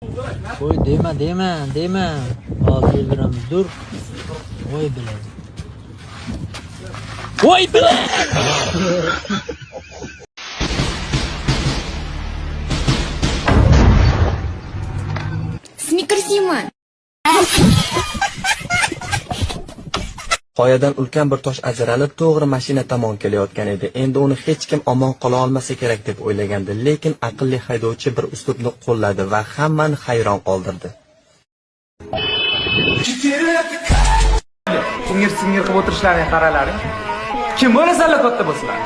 Voy dema, dema, dema. Hozir o'ldiramiz, dur. Voy bilan. Voy bilan. Snickersima. Qoyadan ulkan bir tosh ajralib, to'g'ri mashina tomon kelayotgan edi. Endi uni hech kim omon qola olmasa kerak deb o'ylagandi, lekin aqlli haydovchi bir uslubni qo'lladi va hammani hayron qoldirdi. Singir-singir qilib o'tirishlarini qaralaring. Kim bo'lasanlar katta bo'lsalar?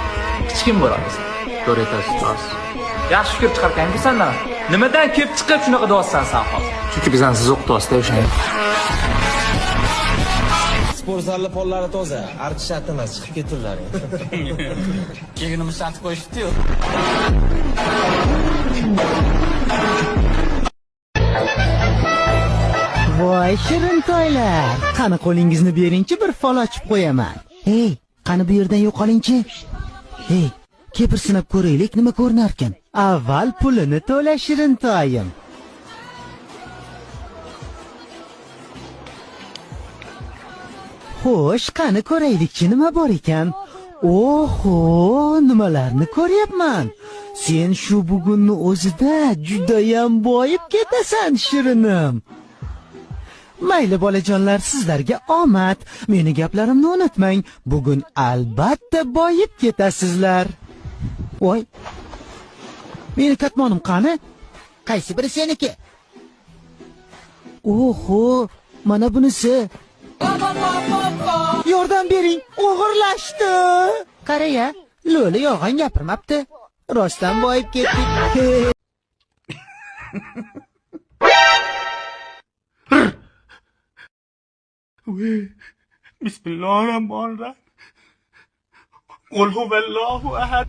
Hech kim bo'la olmaysan. To'g'ri aytasiz, ustoz. Yaxshi fikr chiqarkanku sendan. Nimadan kelib chiqib shunaqa deyapsan sen hozir? Chunki bizani siz o'qityapsiz o'shanga. Sport zalli pollari toza, artish shart emas, chiqib keturlaring. Keginimiz shatib qo'yishibdi-yu. Voy shirintoylar, qani qo'lingizni beringchi, bir fol ochib qo'yaman. Ey, qani bu yerdan yo'qolingchi. Ey, kepir sinab ko'raylik, nima ko'rinarkan. Avval pulini to'la shirintoyim. Xo'sh, qani ko'raylikchi, nima bor ekan? Oho, nimalarni ko'ryapman? Sen shu bugunni o'zida judayam boyib ketasan, shirinim. Mayli bolajonlar, sizlarga omad. Meni gaplarimni unutmang. Bugun albatta boyib ketasizlar. Voy. Meni katmonim qani? Qaysi biri seniki? Oho, mana bunisi. Yordam bering, o'g'irlashdi. Qaraya, lo'li yolg'on gapirmabdi. Rostdan boyib ketdik. Bismillahirrahmanirrahim. Qul huvallohu ahad.